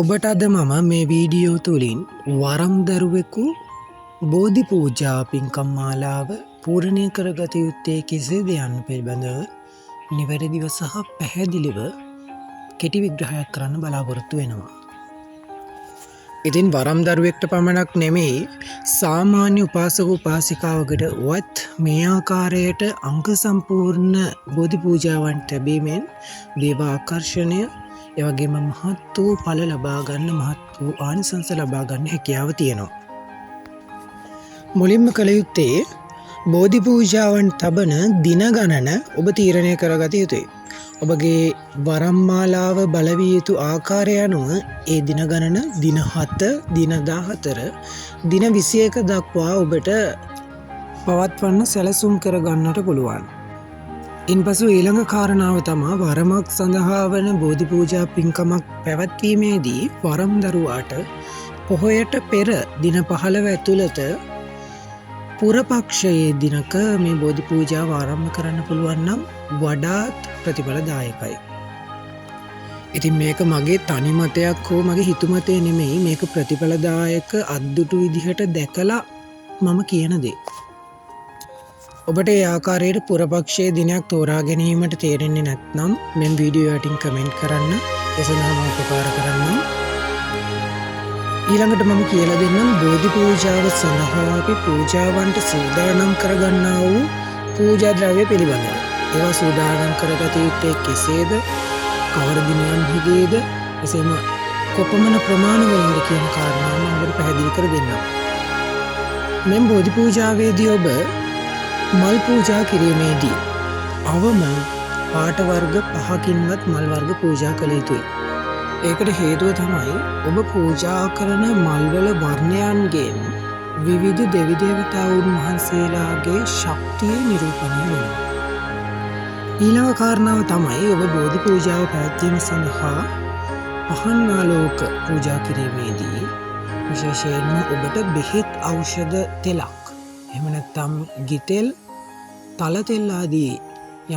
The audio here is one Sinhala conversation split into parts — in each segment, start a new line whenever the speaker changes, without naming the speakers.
ඔබට අද මම මේ වීඩියෝ තුළින් වරම් දරුවෙකු බෝධි පූජා පින්කම් මාලාව පූර්ණය කරගත යුත්තේ කෙසේද යන්න පිළිබඳව නිවැරදිව සහ පැහැදිලිව කෙටි විග්‍රහයක් කරන්න බලාපොරොත්තු වෙනවා. ඉතින් වරම් දරුවෙක්ට පමණක් නෙමෙයි, සාමාන්‍ය උපාසක උපාසිකාවකට වත් මේ ආකාරයට අංග සම්පූර්ණ බෝධි පූජාවන් තැබීමෙන් දේව ආකර්ෂණය, ඒ වගේම මහත් වූ ඵල ලබා ගන්න, මහත් වූ ආනිසංස ලබා ගන්න හැකියාව තියෙනවා. මුලින්ම කළ යුත්තේ බෝධි පූජාවන් තබන දින ගණන ඔබ තීරණය කරගත යුතුයි. ඔබගේ වරම් මාලාව බලවිය යුතු ආකාරය අනුව ඒ දින ගණන දින 7, දින 14, දින 21 දක්වා ඔබට පවත්වන්න සැලසුම් කරගන්නට පුළුවන්. ඉන්පසු ඊළඟ කාරණාව තමා වරමක් සඳහා වන බෝධි පූජා පින්කමක් පැවැත්වීමේදී වරම් දරුවාට පොහොයට පෙර දින 15 ඇතුළත පුරපක්ෂයේ දිනක මේ බෝධි පූජාව ආරම්භ කරන්න පුළුවන් නම් වඩාත් ප්‍රතිඵලදායකයි. ඉතින් මේක මගේ තනි මතයක් හෝ මගේ හිතුමතේ නෙමෙයි, මේක ප්‍රතිඵලදායක අද්දුටු විදිහට දැකලා මම කියන දේ. ඔබට ඒ ආකාරයට පුරපක්ෂයේ දිනයක් තෝරා ගැනීමට තේරෙන්නේ නැත්නම් මෙන් වීඩියෝ යටින් කමෙන්ට් කරන්න. ඒ සඳහා මම උපකාර කරන්නම්. ඊළඟට මම කියලා දෙන්නම් බෝධි පූජාව සඳහා අපි පූජාවන්ට සූදානම් කරගන්නා වූ පූජා ද්‍රව්‍ය පිළිබඳව. ඒවා සූදානම් කරගත යුත්තේ කෙසේද, කවර දිනයන්හිදීද, එසේම කොපමණ ප්‍රමාණ වලින්ද කියන කාරණාව මම ඔබට පැහැදිලි කර දෙන්නම්. මෙන් බෝධි පූජාවේදී ඔබ මල් පූජා කිරීමේදී අවම පාට වර්ග 5කින්වත් මල් වර්ග පූජා කළ යුතුයි. ඒකට හේතුව තමයි ඔබ පූජා කරන මල්වල වර්ණයන්ගෙන් විවිධ දෙවි දේවතාවුන් වහන්සේලාගේ ශක්තිය නිරූපණය වෙනවා. ඊළඟ කාරණාව තමයි ඔබ බෝධි පූජාව පැවැත්වීම සඳහා පහන් ආලෝක පූජා කිරීමේදී විශේෂයෙන්ම ඔබට බෙහෙත් ඖෂධ තෙලක්, එහෙම නැත්නම් ගිතෙල්, තල තෙල් ආදී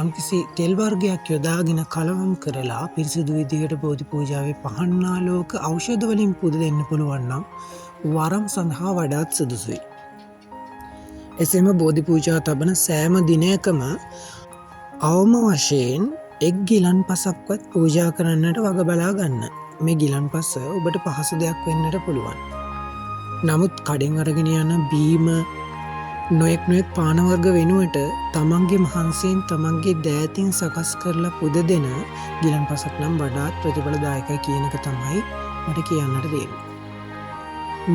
යම්කිසි තෙල් වර්ගයක් යොදාගෙන කලවම් කරලා පිරිසිදු විදිහට බෝධි පූජාවේ පහන් ආලෝක ඖෂධ වලින් පුද දෙන්න පුළුවන් නම් වරම් සඳහා වඩාත් සුදුසුයි. එසේම බෝධි පූජා තබන සෑම දිනයකම අවම වශයෙන් එක් ගිලන්පසක්වත් පූජා කරන්නට වග බලා ගන්න. මේ ගිලන්පස ඔබට පහසු දෙයක් වෙන්නට පුළුවන්. නමුත් කඩෙන් අරගෙන යන බීම, නොයෙක් නොයෙක් පාන වර්ග වෙනුවට තමන්ගේ මහන්සියෙන් තමන්ගේ දෑතින් සකස් කරලා පුද දෙන ගිලන්පසක් නම් වඩාත් ප්‍රතිඵලදායකයි කියන එක තමයි මට කියන්නට තියෙන්නේ.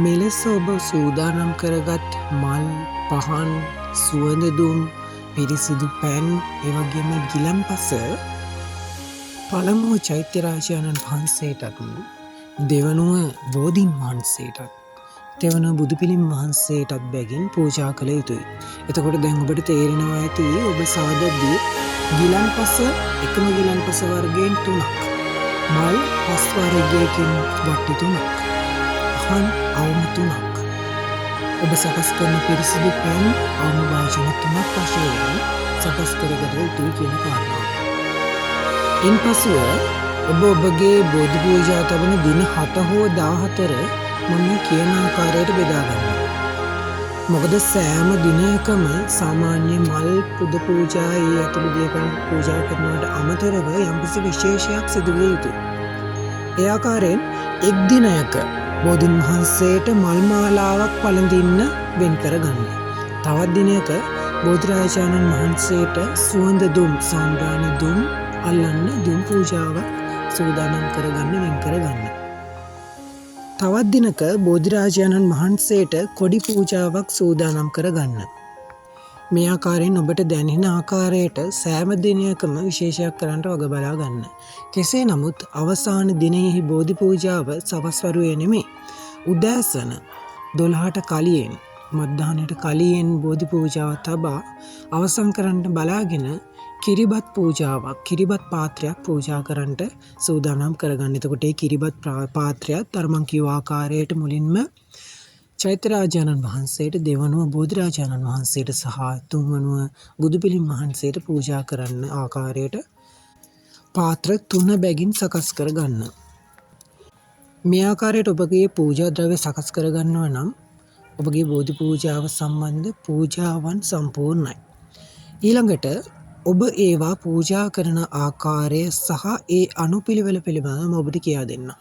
මෙලෙස ඔබ සූදානම් කරගත් මල්, පහන්, සුවඳ දුම්, පිරිසිදු පැන්, ඒ වගේම ගිලන්පස පළමුව චෛත්‍ය රාජානන් වහන්සේටත්, දෙවනුව බෝධීන් වහන්සේටත්, තෙවනුව බුදුපිළිම වහන්සේටත් බැගින් පූජා කළ යුතුයි. එතකොට දැන් ඔබට තේරෙනවා ඇති ඔබ සාදද්දී ගිලන්පස එකම ගිලන්පස වර්ගයෙන් 3ක්, මල් 5 වර්ගයකින් වට්ටි 3ක්, පහන් අවම 3ක්, ඔබ සකස් කරන පිරිසිදු පැන් අවම භාජන 3ක් වශයෙන් සකස් කරගත යුතුයි කියන කාරණාව. ඉන්පසුව ඔබ ඔබගේ බෝධි පූජා තබන දින 7 හෝ 14 මම කියන ආකාරයට බෙදා ගන්න. මොකද සෑම දිනයකම සාමාන්‍ය මල් පුද පූජා ඒ ඇතුළු දේවල් පූජා කරනවට අමතරව යම්කිසි විශේෂයක් සිදු විය යුතුයි. ඒ ආකාරයෙන් එක් දිනයක බෝධීන් වහන්සේට මල් මාලාවක් පළඳින්න වෙන් කරගන්න. තවත් දිනයක බෝධිරාජානන් වහන්සේට සුවඳ දුම්, සාම්බ්‍රාණි දුම් අල්ලන්න දුම් පූජාවක් සූදානම් කරගන්න වෙන් කරගන්න. තවත් දිනක බෝධිරාජානන් වහන්සේට කොඩි පූජාවක් සූදානම් කරගන්න. මේ ආකාරයෙන් ඔබට දැනෙන ආකාරයට සෑම දිනයකම විශේෂයක් කරන්නට වග බලා ගන්න. කෙසේ නමුත් අවසාන දිනයෙහි බෝධි පූජාව සවස් වරුවේ නෙමෙයි, උදෑසන 12ට කලියෙන්, මධ්‍යහ්නයට කලියෙන් බෝධි පූජාව තබා අවසන් කරන්න බලාගෙන කිරිබත් පූජාවක්, කිරිබත් පාත්‍රයක් පූජා කරන්නට සූදානම් කරගන්න. එතකොට ඒ කිරිබත් පාත්‍රයත් අර මං කියව ආකාරයට මුලින්ම චෛත්‍යරාජානන් වහන්සේට, දෙවනුව බෝධිරාජානන් වහන්සේට සහ තුන්වනුව බුදුපිළිම වහන්සේට පූජා කරන්න ආකාරයට පාත්‍ර 3 බැගින් සකස් කරගන්න. මේ ආකාරයට ඔබගේ පූජා ද්‍රව්‍ය සකස් කරගන්නවා නම් ඔබගේ බෝධි පූජාව සම්බන්ධ පූජාවන් සම්පූර්ණයි. ඊළඟට ඔබ ඒවා පූජා කරන ආකාරය සහ ඒ අනුපිළිවෙල පිළිබඳව මම ඔබට කියා දෙන්නම්.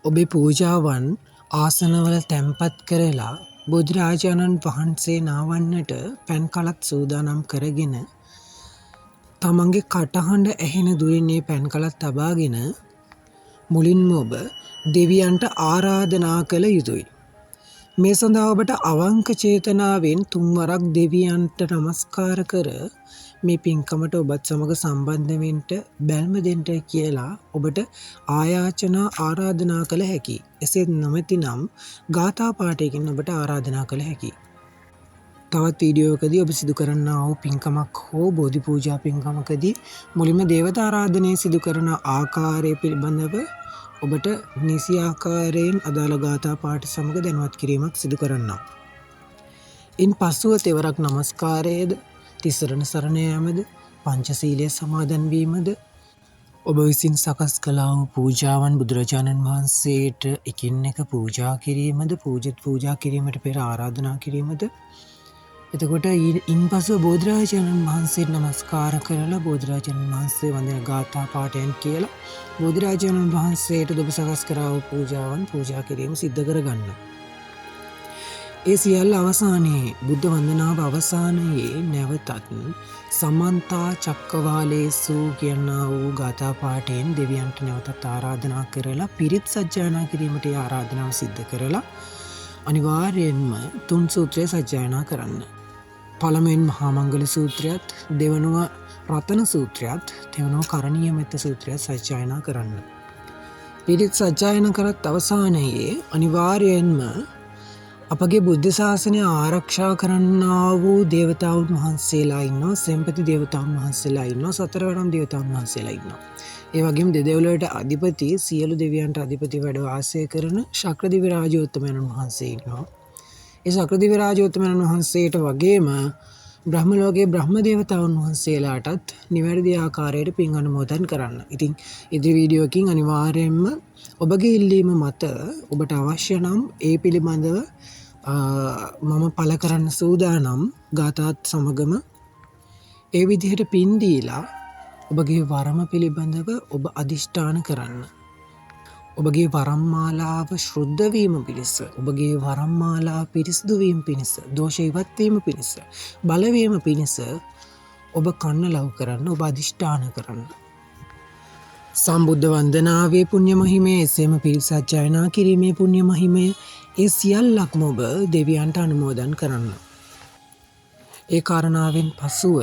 ඔබේ පූජාවන් ආසනවල තැන්පත් කරලා බෝධිරාජානන් වහන්සේ නාවන්නට පැන් කලත් සූදානම් කරගෙන තමන්ගේ කටහඬ ඇහෙන දුරින් මේ පැන් කලත් තබාගෙන මුලින්ම ඔබ දෙවියන්ට ආරාධනා කළ යුතුයි. මේ සඳහා ඔබට අවංක චේතනාවෙන් තුන්වරක් දෙවියන්ට නමස්කාර කර මේ පින්කමට ඔබත් සමග සම්බන්ධ වෙන්න බැල්ම දෙන්න කියලා ඔබට ආයාචනා ආරාධනා කළ හැකි. එසේ නොමැතිනම් ගාථා පාඨයකින් ඔබට ආරාධනා කළ හැකි. තවත් වීඩියෝ එකදී ඔබ සිදු කරන්නා වූ පින්කමක් හෝ බෝධි පූජා පින්කමකදී මුලින්ම දේවතා ආරාධනය සිදු කරන ආකාරය පිළිබඳව ඔබට නිසි ආකාරයෙන් අදාළ ගාථා පාඨ සමග දැනුවත් කිරීමක් සිදු කරන්නම්. ඉන් පසුව තෙවරක් නමස්කාරයේද, තිසරණ සරණ යාමද, පංචශීලය සමාදන් වීමද, ඔබ විසින් සකස් කළා වූ පූජාවන් බුදුරජාණන් වහන්සේට එකින් එක පූජා කිරීමද, පූජිත පූජා කිරීමට පෙර ආරාධනා කිරීමද, එතකොට ඉන්පසුව බෝධිරාජාණන් වහන්සේට නමස්කාර කරලා බෝධිරාජාණන් වහන්සේ වන්දන ගාථා පාඨයන් කියලා බෝධිරාජාණන් වහන්සේට ඔබ සකස් කරා වූ පූජාවන් පූජා කිරීම සිද්ධ කරගන්න. ඒ සියල්ල අවසානයේ බුද්ධ වන්දනාව අවසානයේ නැවතත් සමන්තා චක්කවාලේසු කියනා වූ ගාථා පාඨයෙන් දෙවියන්ට නැවතත් ආරාධනා කරලා පිරිත් සජ්ජායනා කිරීමට ඒ ආරාධනාව සිද්ධ කරලා අනිවාර්යයෙන්ම තුන් සූත්‍රය සජ්ජායනා කරන්න. පළමුවෙන් මහා මංගල සූත්‍රයත්, දෙවනුව රතන සූත්‍රයත්, තෙවනුව කරණීය මෙත්ත සූත්‍රයත් සජ්ජායනා කරන්න. පිරිත් සජ්ජායනා කරත් අවසානයේ අනිවාර්යයෙන්ම අපගේ බුද්ධ ශාසනය ආරක්ෂා කරන්නා වූ දේවතාවුන් වහන්සේලා ඉන්නවා, සෙම්පති දේවතාවුන් වහන්සේලා ඉන්නවා, සතරවරම් දේවතාවුන් වහන්සේලා ඉන්නවා. ඒ වගේම දෙදෙව්ලොවට අධිපති සියලු දෙවියන්ට අධිපති වැඩ වාසය කරන ශක්‍ර දිව්‍ය රාජෝත්තමයන් වහන්සේ ඉන්නවා. ඒ ශක්‍ර දිව්‍ය රාජෝත්තමයන් වහන්සේට වගේම බ්‍රහ්ම ලෝකයේ බ්‍රහ්ම දේවතාවුන් වහන්සේලාටත් නිවැරදි ආකාරයට පින් අනුමෝදන් කරන්න. ඉතින් ඉදිරි වීඩියෝ එකකින් අනිවාර්යයෙන්ම ඔබගේ ඉල්ලීම මත ඔබට අවශ්‍ය නම් ඒ පිළිබඳව මම පළ කරන්න සූදානම් ගාථාත් සමගම ඒ විදිහට පින් දීලා ඔබගේ වරම පිළිබඳව ඔබ අධිෂ්ඨාන කරන්න. ඔබගේ වරම්මාලාව ශුද්ධ වීම පිණිස, ඔබගේ වරම්මාලාව පිරිසිදු වීම පිණිස, දෝෂ ඉවත් වීම පිණිස, බලවීම පිණිස ඔබ කන්න ලව් කරන්න, ඔබ අධිෂ්ඨාන කරන්න. සම්බුද්ධ වන්දනාවේ පුණ්‍ය මහිමය, එසේම පිරිත් සජ්ජායනා කිරීමේ පුණ්‍ය මහිමය, ඒ සියල්ලක්ම ඔබ දෙවියන්ට අනුමෝදන් කරන්න. ඒ කාරණාවෙන් පසුව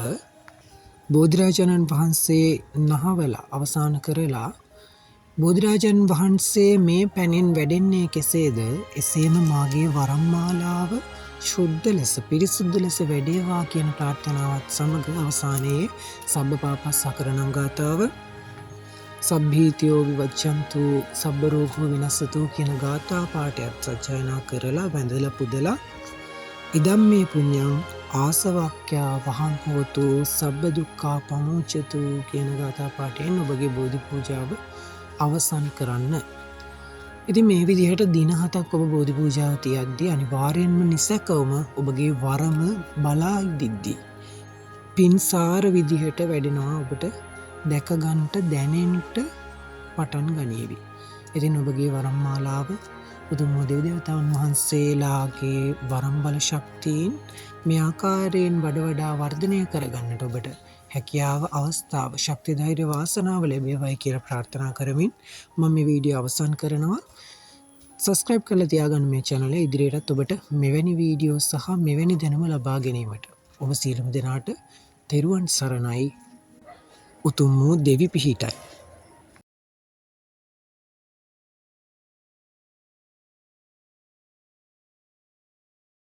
බෝධිරාජානන් වහන්සේ නහවලා අවසන් කරලා බෝධිරාජන් වහන්සේ මේ පැනෙන් වැඩෙන්නේ කෙසේද, එසේම මාගේ වරම්මාලාව ශුද්ධ ලෙස පිරිසුදු ලෙස වැඩේවා කියන ප්‍රාර්ථනාවත් සමග අවසානයේ සබ්බ පාපස්සකරණං ගාථාව, සබ්භීතියෝ විවච්ඡන්තු සබ්බ රෝගෝ විනස්සතු කියන ගාථා පාඨයත් සජ්ජායනා කරලා වැඳලා පුදලා ඉදම් මේ පුඤ්ඤං ආසවක්ඛ්‍යා වහං හෝතු සබ්බ දුක්ඛා පමුච්ඡතු කියන ගාථා පාඨයෙන් ඔබගේ බෝධි පූජාව අවසන් කරන්න. ඉතින් මේ විදිහට දින 7ක් ඔබ බෝධි පූජාව තියද්දී අනිවාර්යයෙන්ම නිසැකවම ඔබගේ වරම බලා ඉදිද්දී පින්සාර විදිහට වැඩෙනවා ඔබට දැක ගන්නට දැනෙන්නට පටන් ගනීවි. ඉතින් ඔබගේ වරම් මාලාව උතුම් වූ දෙව් දේවතාවුන් වහන්සේලාගේ වරම් බල ශක්තියින් මේ ආකාරයෙන් වඩ වඩා වර්ධනය කරගන්නට ඔබට හැකියාව, අවස්ථාව, ශක්ති, ධෛර්ය, වාසනාව ලැබේවයි කියලා ප්‍රාර්ථනා කරමින් මම මේ වීඩියෝ අවසන් කරනවා. සබ්ස්ක්‍රයිබ් කරලා තියාගන්න මේ චැනල් එක ඉදිරියටත් ඔබට මෙවැනි වීඩියෝ සහ මෙවැනි දැනුම ලබා ගැනීමට. ඔබ සියලුම දෙනාට තෙරුවන් සරණයි. උතුම් වූ දෙවි පිහිටයි.